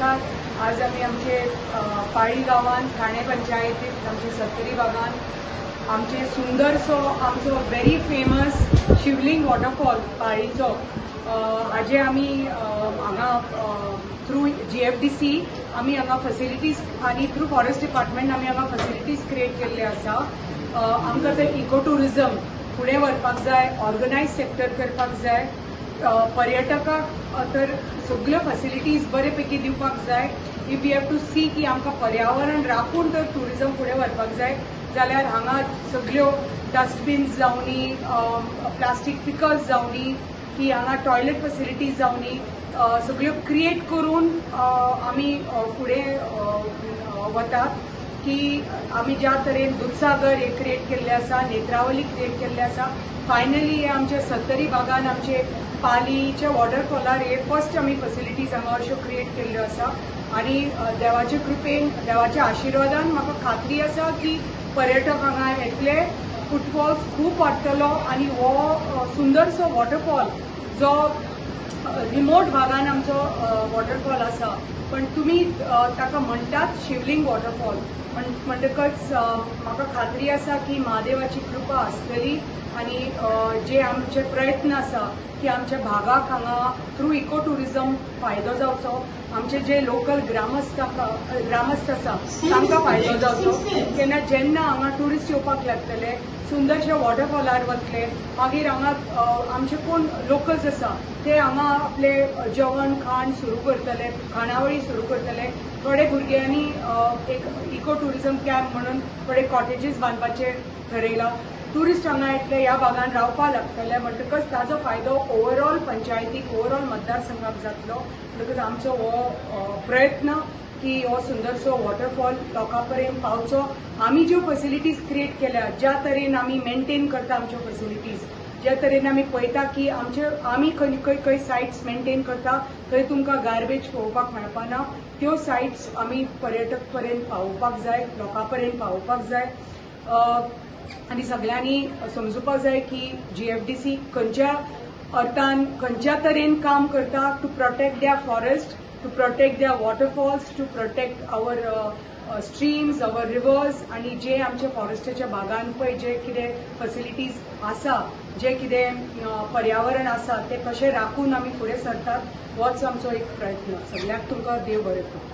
नमस्कार. आज आमी आमचे पाळी गांवांत ठाणे पंचायतीत आमचे सत्तरी भागान आमचे सुंदरसो आमचो व्हेरी फेमस शिवलिंग वॉटरफॉल पाळीचो हाजे आमी हांगा थ्रू GFDC आमी हांगा फॅसिलिटीज आनी थ्रू फॉरेस्ट डिपार्टमेंट आमी हांगा फॅसिलिटीज क्रिएट केल्ले आसा. आमकां ते इको टुरिझम फुडें व्हरपाक जाय, ऑर्गनायज सेक्टर करपाक जाय, पर्यटकाक तर सगळ्यो फॅसिलिटीज बरे पैकी दिवपाक जाय. If you have to see की आमकां पर्यावरण राखून तर टुरिझम फुडें व्हरपाक जाय जाल्यार हांगा सगळ्यो डस्टबीन्स जावनी, प्लास्टीक पिकर्स जावनी, की हांगा टॉयलेट फॅसिलिटीज जावनी, सगळ्यो क्रिएट करून आमी फुडें वतात. की आमी ज्या तरेन दुधसागर हे क्रिएट केल्ले आसा, नेत्रावली क्रिएट केल्ले आसा, फायनली हे आमच्या सत्तरी भागान आमचे पालीच्या वॉटरफॉलार हे फर्स्ट आमी फॅसिलिटीज हांगा अश्यो क्रिएट केल्ल्यो आसा. आनी देवाचे कृपेन, देवाच्या आशिर्वादान म्हाका खात्री आसा की पर्यटक हांगा येतले, फुटफॉल्स खूब वाडटलो आनी हो सुंदरसो वॉटरफॉल जो रिमोट भागान आमचो वॉटरफॉल आसा, पण तुमी ताका म्हणटात शिवलिंग वॉटरफॉल म्हणटकच म्हाका खात्री आसा की महादेवाची कृपा आसतली आनी जे आमचे प्रयत्न आसा की आमच्या भागाक हांगा थ्रू इको टुरिझम फायदो जावचो, आमचे जे लोकल ग्रामस्थ आसा तांकां फायदो जावचो. तेन्ना जेन्ना हांगा ट्युरिस्ट येवपाक लागतले, सुंदरशे वॉटरफॉलार वतले, मागीर हांगा आमचे कोण लोकल्स आसा ते हांगा आपले जेवण खाण सुरू करतले, खाणावळी सुरू करतले. थोडे भुरग्यांनी एक इको टुरिझम कॅम्प म्हणून थोडे कॉटेजीस बांदपाचे ठरयलां. ट्युरिस्ट हांगा येतले, ह्या भागान रावपाक लागतले, म्हणटकच ताजो फायदो ओवरऑल पंचायतीक, ओवरऑल मतदारसंघाक जातलो. म्हणटकच आमचो हो प्रयत्न की हो सुंदरसो वॉटरफॉल लोकां पर्यंत पावचो. आमी ज्यो फॅसिलिटीज क्रिएट केल्या, ज्या तरेन आमी मेंटेन करता आमच्यो फॅसिलिटीज, ज्या तरेन आमी पळयता की आमचे आमी खंय खंय खंय सायट्स मेंटेन करता थंय तुमकां गार्बेज पळोवपाक मेळपाना, त्यो सायट्स आमी पर्यटक पर्यंत पावोवपाक जाय, लोकां पर्यंत पावोवपाक जाय. आनी सगळ्यांनी समजुपाक जाय की GFDC खंयच्या अर्थान, खंयच्या तरेन काम करता to protect their forest, to protect their waterfalls, to protect our streams, our rivers. आनी जे आमच्या फॉरेस्टाच्या भागान पळय जे कितें फॅसिलिटीज आसा, जे कितें पर्यावरण आसा ते कशें राखून आमी फुडें सरतात, होच आमचो एक प्रयत्न. सगळ्यांक तुमकां देव बरें करूं.